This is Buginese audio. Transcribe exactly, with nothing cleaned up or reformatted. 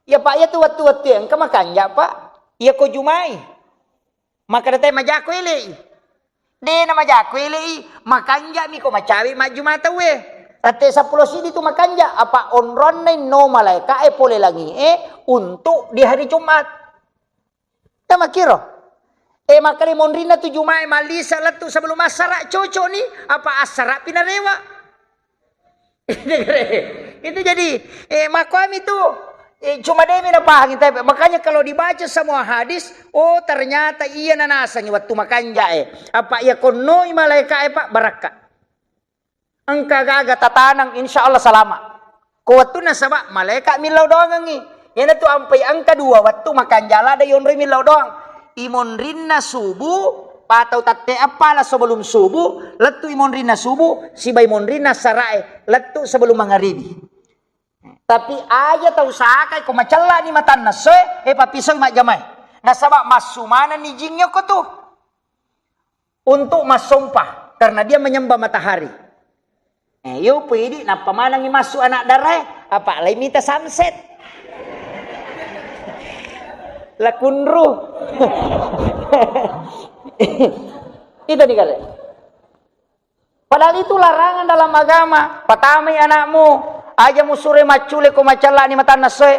Iya, Pak, iya tu wettu-wettu engka makanja, Pak. Iya ko Jumai. Makkeda te majako ele'i. De' na majako ele'i, makanja'mi ko macawe' majjuma tauwe. Rette seppulo siddi tu makanja, apa onronna inno malaeka'e pole langi'e untuk di hari Jumat. Tamakkiro. E, makkeda monrinna tu Juma'e mallisa lettu sebelum assara, cocok ni, apa assara pi narewa. Itu jadi, eh, makkuami tu, eh, cuma demi napahangi, tapi makanya kalau dibaca semua hadis, oh, ternyata iya nanasangi waktu makanja, eh. Apa iya konnoi malaika, eh, Pak, barakka. Engka gaga tatanang, insya Allah salama. Ko wattunna saba malaika millau doangengi. Iyanatu ampai engka dua wattu makanja lada yonroi millau doang. Imonrinna subuh, patau tatte appala sebelum subuh, lettu imonrinna subuh, sibai monrinna sarae, lettu sebelum mangaribi. Tapi aja tau sakai ko macella ni matanna soe, e papisoi majjamai. Nasaba massu manenni jingnge ko tu. Untuk massompa, karena dia menyembah matahari. Eh, yo pidi nappa manengi massu anak darae, apa lai mita sunset. Lakunru. Itu ni kare. Padahal itu larangan dalam agama. Patamai anakmu, aja musure maccule ko macella ni matanna soe,